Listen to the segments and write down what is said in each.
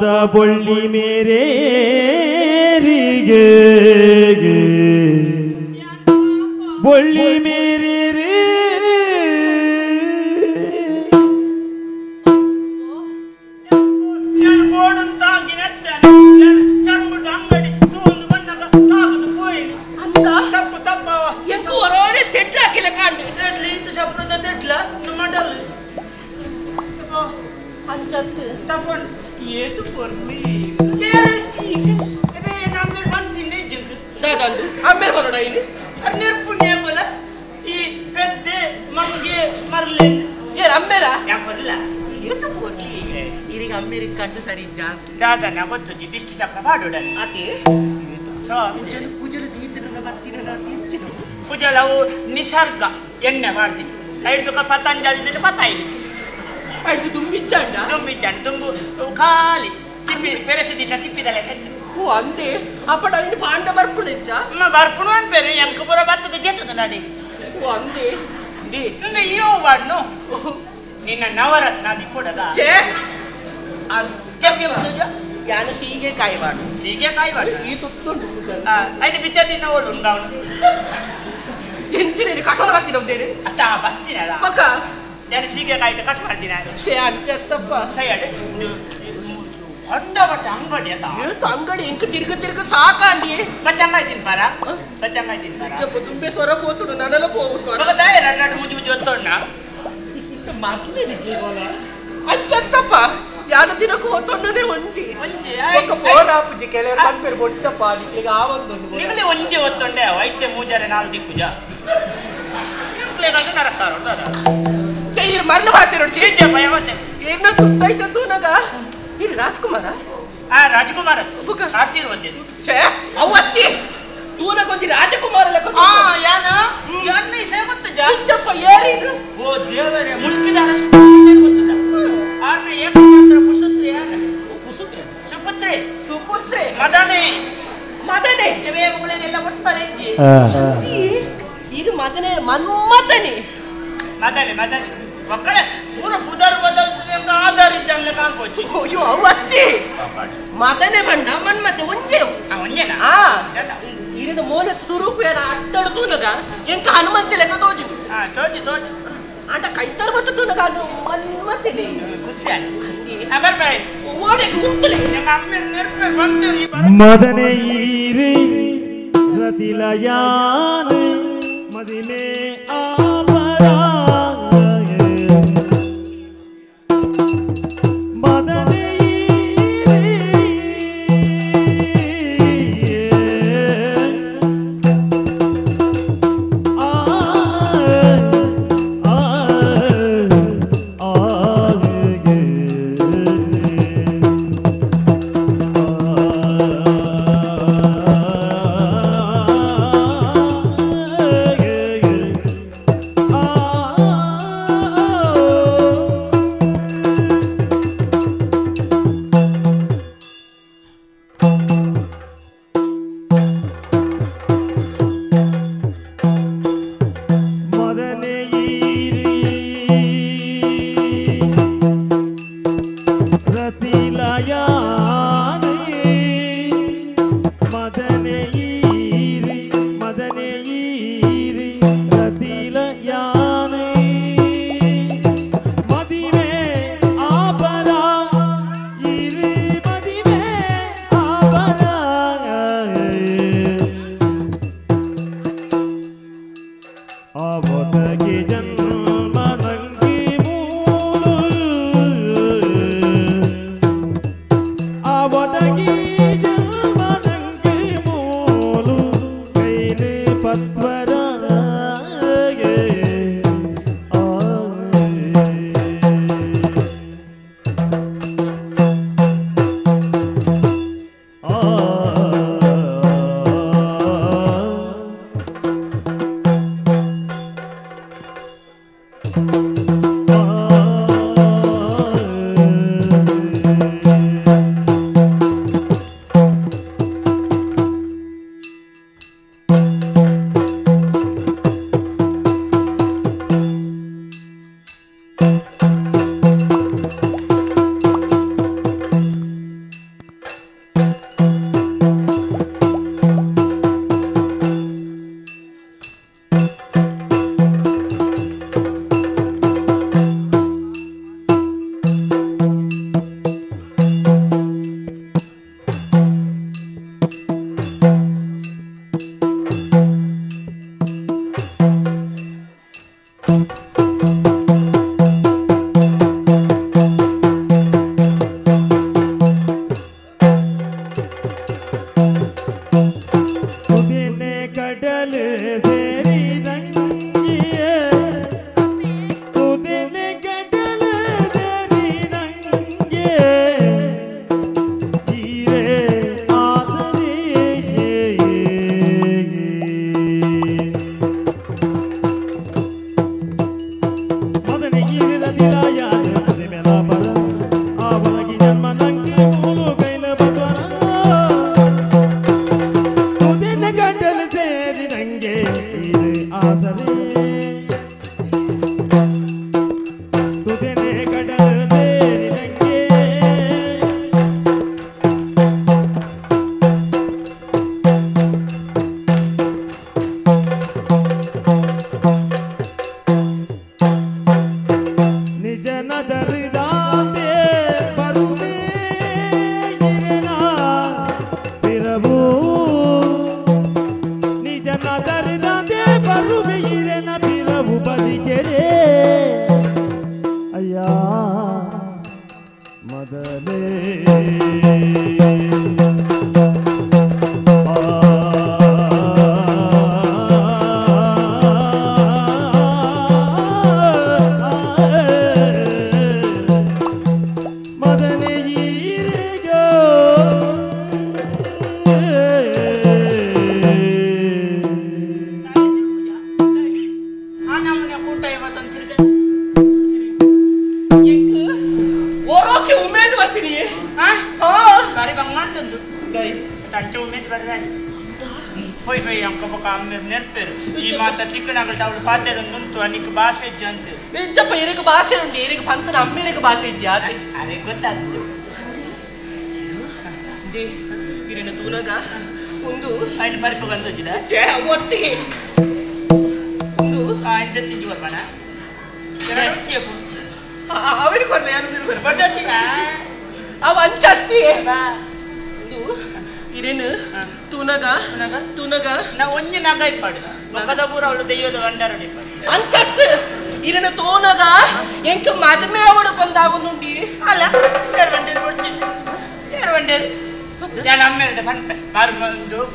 ಪಾದ ಬೊಳ್ಳಿ ಮೇರೇರಿಗೆ ಬೊಳ್ಳಿ ಮೇರೇರಿ ಕುಜಲವು ನಿಸರ್ಗ ಎಣ್ಣೆ ಮಾಡ್ತೀನಿ ಐದು ಪತಂಜಲಿ ಪತಾಯಿ ಐದು ದುಂಬಿಚ್ಚಾಂಡ ದುಂಬಿಚ್ಚಾಂಡ ದುಂಬು ಖಾಲಿ ತಿಪ್ಪಿ ಪೆರೆಸದಿಟ್ಟ ತಿಪ್ಪಿದಲೆ ಓ ಅಂದೆ ಅಪ್ಪಡ ಅವನು ಪಾಂಡ ಬರ್ಪುಣ ಇಚ್ಚ ಅಮ್ಮ ಬರ್ಪುಣ ಅನ್ಪೇರು ಎಂಕಪುರ ಬರ್ತದೆ ಜೇತದ ನಾಡಿ ಓ ಅಂದೆ ಅಯ್ಯೋ ವಾಡ್ನು ನಿನ್ನ ನವರತ್ನ ದಿಕ್ಕುಡದ ಛೇ ಯಾನು ಸೀಗೆಕಾಯಿ ವಾಡು ಸೀಗೆಕಾಯಿ ವಾಡು ಈ ತುತ್ತುಂಟು ಐದು ಬಿಚ್ಚದಿನ ಓಡು ಉಂಡವನು ಎಂಚಿನ ಕಠೋರ ಬರ್ತೀನಿ ನಮ್ದೇನು ಅತ್ತ ಬರ್ತೀನಲ್ಲ ಮಕ್ಕ ನಾನು ಸೀಗೆಕಾಯಿ ಕಟ್ ಮಾಡ್ತೀನಿ ಛೇ ಅಂಚತ್ತಪ್ಪ ಸೈಯಡ್ ಹೊಂಡ ಬಟ್ಟ ಅಂಗಡಿ ಅದ ಏತು ಅಂಗಡಿ ಇಂಕ ತಿರ್ಗ ತಿರ್ಗ ಸಾಕಾಂಡಿ ಬಚ್ಚಂಗಾಯಿ ತಿನ್ಪಾರ ಬಚ್ಚಂಗಾಯಿ ತಿನ್ಪಾರ ತುಂಬೆ ಸ್ವರ ಪೋತುಡು ನನ್ನಲ್ಲ ಪೋವು ಸ್ವರ ದಾಯ ರಡ್ಡು ಮುಜಿ ಮುಜಿ ಒತ್ತೋಣ ಅಂಚತ್ತಪ್ಪ ಯಾರು ದಿನಕ್ಕೂ ಒತ್ತೊಂಡನೆ ಒಂಜಿ ಪೋರಾಪುಜಿ ಕೆಲವರು ಪನ್ಪೇರು ಬೊಚ್ಚಪ್ಪ ನಿಕ್ಲಿಗೆ ಆವೊಂದು ನಿಗಲಿ ಒಂಜಿ ಒತ್ತೊಂಡೆ ವೈದ್ಯ ಮೂಜಾರೆ ನಾಲ್ ದಿಕ್ಕುಜ ಇರು ಮರಳು ಬಾತಿರು ಏನ ತುತ್ತಾಯ್ತು ತೂನಗ ಇರು ರಾಜ್ಕುಮಾರ ಆ ರಾಜ್ಕುಮಾರ ಛೇ ಅವತ್ತಿ ತೂನಗ ಒಂಜಿ ರಾಜಕುಮಾರ ಲೆಕ್ಕ ಆ ಯಾನ ಯಾನ ಇಸೆ ಗೊತ್ತುಜ ಇಚ್ಚಪ್ಪ ಏರಿನು ಓ ದೇವರೇ ಮುಲ್ಕಿದಾರ ಗೊತ್ತುಜ ಆರ್ನ ಏಕಮಾತ್ರ ಕುಸುತ್ರೆ ಯಾನ ಕುಸುತ್ರೆ ಸುಪುತ್ರೆ ಸುಪುತ್ರೆ ಮದನೆ ಮದನೆ ಎವೆ ಮುಳೆದೆಲ್ಲ ಒಟ್ಟರೆಜ್ಜಿ ಇದು ಮದನೆ ಮನ್ಮದನೆ ಮದನೆ ಮದನೆ ಒಕ್ಕಡೆ ಪೂರ ಪುದರ್ ಬದಲ್ತದೆ ಅಂತ ಆಧಾರ ಇದ್ದಂಗೆ ಕಾಣ್ಬೋದು ಅಯ್ಯೋ ಅವತ್ತಿ ಮದನೆ ಬಣ್ಣ ಮನ್ಮತೆ ಒಂಜೆ ಒಂಜೆನಾ ಆ ಇರಿನ ಮೋನ ಸುರೂಪು ಏನ ಅಟ್ಟಡು ತೂನಗ ಎಂಕ ಹನುಮಂತೆ ಲೆಕ್ಕ ತೋಜುದು ಹಾ ತೋಜಿ ತೋಜಿ ಅಂಡ ಕೈತರ್ ಗೊತ್ತು ತೂನಗ ಅನು ಮನ್ಮತೆನೆ ಖುಷಿ ಆಯ್ತು ಓಡೆಗೆ ಉಂಟುಲೆ ಮದನೆ ಈರಿ ರತಿಲಯಾನ ಮದಿಮೆ ಆಪರಾ ಮದನೆ ಆ ಆ ಆ ಆ ಅಂಚೆ ಉಮೇದ್ ಬರ್ರಾನಿ ಪೋಯ್ ಪೋಯ್ ಅಂಕ ಬೊಕ ಅಮ್ಮೆರ್ ನೆರ್ಪೇರು ಈ ಮಾತ ತಿಕ್ಕನಗಲ್ಟ ಅವಳು ಪಾತೆರ ನುಂತು ಅನಿಕ್ ಭಾಷೆ ಇಜ್ಜಿ ಅಂತ ಎಂಚಪ್ಪ ಇರಗ ಭಾಷೆ ಉಂಟು ಇರಗ ಪಂತನ ಅಮ್ಮೆರೆಗ್ ಭಾಷೆ ಇಜ್ಜಿ ಆತೆ ಅರೆ ಗೊತ್ತಾಗ್ತದೆ ಇರಿನ ತೂನಗ ಒಂದು ఆయన పరిపు ಬಂದೋಜಿದ ಛೇ ಒತ್ತಿಗೆ ಒಂದು ఆయన ತಿಂಜು ಬರ್ಬಾನ ಅವರಿಗೆ ಬರ್ಲ ಯಾರು ಬರ್ಲ ಅವ ಅಂಚತ್ತಿ ಇರೇನು ತೂನಗ ತೂನಗ ನಾ ಒಂಜಿ ನಗ ಇಪ್ಪಾಡು ಮೊಕದ ಪೂರ ಅವಳು ದೆಯ್ಯೋದು ಬಂಡಾರ ಇಪ್ಪಾಡು ಅಂಚತ್ ಇರೇನು ತೋನಗ ಎಂಕ ಮದುವೆ ಅವಳು ಬಂದಾಗುಂಡಿ ಅಲ್ಲ ಏರ್ ಬಂಡೇರು ಕೊಡ್ತೀನಿ ಏರ್ ಬಂಡೇರು ഞാൻ അമ്മയുടെ പണ്ട് ಬಾರು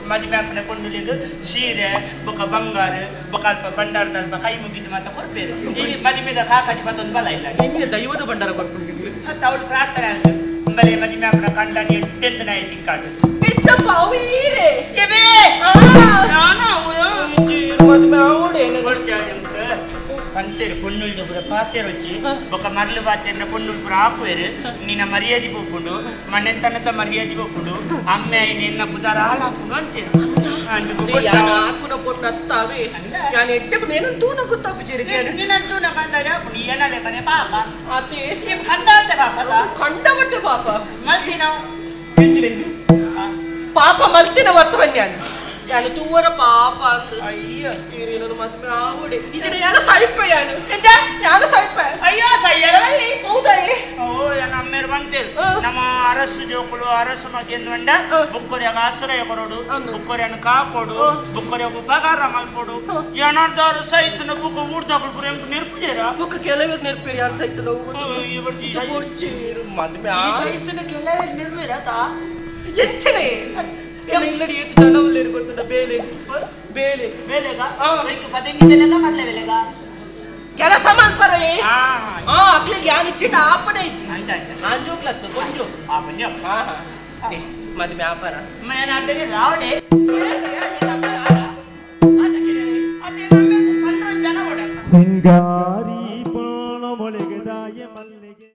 ಮದುವೆ ಅಪ್ಪನ ಕೊಂಡುಲಿದು ಸೀರೆ ಬೊಕ ಬಂಗಾರ ಬೊಕ ಅಲ್ಪ ಬಂಡಾರದ ಅಲ್ಪ ಕೈ ಮುಗಿದು ಮಾತ ಕೊಡ್ಬೇರು ಈ ಮದುವೆದ ಕಾಕಾಜಿ ಮತ್ತೊಂದು ಬಲ ಇಲ್ಲ ಎಂಜಿನ ದೈವದ ಬಂಡಾರ ಕೊಟ್ಕೊಂಡಿದ್ವಿ ಮತ್ತೆ ಅವಳು ಪ್ರಾರ್ಥನೆ ಆಗ್ತದೆ ಬರೀ ಮದುವೆ ಅಪ್ಪನ ಕಂಡನಿ ಎಟ್ಟೆಂದು ನಾಯಿ ತಿಕ್ಕಾಡು ಬಿಚ್ಚಪ್ಪ ಅವು ಈರೆ ಎಬೇ ನಾನಾ ಮದುವೆ ಅವಳೇನು ಪಂತೇರು ಪೊನ್ನುಳ್ದು ಪೂರ ಪಾತೆರು వచ్చి ఒక ಮರ್ಲು ಪಾತೆರ್ನ ಪೊನ್ನುಳು ಪೂರ ಆಪುವೇರು ನಿನ್ನ ಮರ್ಯಾದೆ ಪೋಪುಂಡು ಮನೆತನದ ಮರ್ಯಾದೆ ಪೋಪುಂಡು ಅಮ್ಮೆ ನಿನ್ನ ಪುದಾರ ಹಾಳಾಪುಂಡು ಅಂತೇರು ಯಾನ ಹಾಕುನ ಪೊಣ್ಣು ಅತ್ತಾವೆ ಯಾನ್ ಎಡ್ಡೆ ನೇನನ್ ತೂನ ಗೊತ್ತಾಪುಜೆರಿಗೆ ನಿನ್ನನ್ ತೂನ ಕಂದಾರೆ ಆಪುಂಡು ಏನ ಲೆಕ್ಕನೆ ಪಾಪ ಆತೆ ಕಂದಾತೆ ಪಾಪ ಕಂಡಬಟ್ಟೆ ಪಾಪ ಮಲ್ತಿನ ಪಾಪ ಮಲ್ತಿನ ವರ್ತವನ್ಯಾನ ಯಾನು ತೂವರ ಪಾಪ ಅಂದು ಅಯ್ಯೋ ಇರೇನದು ಮದ್ವೆ ಆವಡೆ ಇದನ್ನ ಯಾನ ಸೈಪ ಯಾನು ಯಾನ ಸೈಪ ಅಯ್ಯೋ ಸೈಯರವಲ್ಲಿ ಹೌದಾ ಓ ಯಾನ ಅಮ್ಮೇರು ಬಂತೇರು ನಮ್ಮ ಅರಸು ಜೋಕುಲು ಅರಸು ಮಗೆಂದು వండ ಬುಕ್ಕೊರಿಯಾಗ ಆಶ್ರಯ ಕೊರಡು ಬುಕ್ಕೊರಿಯನ್ನು ಕಾಪೋಡು ಬುಕ್ಕೊರಿಯಾಗ ಉಪಕಾರ ಮಲ್ಪೋಡು ಏನಾರ್ದಾರು ಸೈತನ ಬುಕ್ಕ ಊರ್ದಾಕಲು ಪೂರ ಎಂಕ್ ನೆರ್ಪುಜೇರ ಬುಕ್ಕ ಕೆಲವರು ನೆರ್ಪೇರು ಯಾರು ಸೈತನ ಮದ್ವೆ ಸೈತನ ಕೆಲವರು ನೆರ್ವೇರ ತಾ ಎಂಚನೆ ಇಲ್ಲಡಿ ಏತು ಜನ ಉಳ್ಳೇರು ಗೊತ್ತುಂಡ ಬೇಲೆ ಬೇಲೆ ಬೇಲೆಗ ಪದಂಗಿ ಬೇಲೆಗ ಕಡಲೆ ಬೇಲೆಗ ಕೆಲಸ ಮಲ್ಪರೆ ಅಕ್ಲಿಗೆ ಯಾನ್ ಇಚ್ಚಿಟ ಆಪಣೆ ಇಜ್ಜಿ ಅಂಚ ಅಂಚ ಆಂಜೋಕ್ಲತ್ತು ಕೊಂಜೋ ಆ ಬಂಜೋ ಮದುವೆ ಆಪರ ಮೇನ ಅಡ್ಡಗೆ ರಾವಡೆ ಸಿಂಗಾರ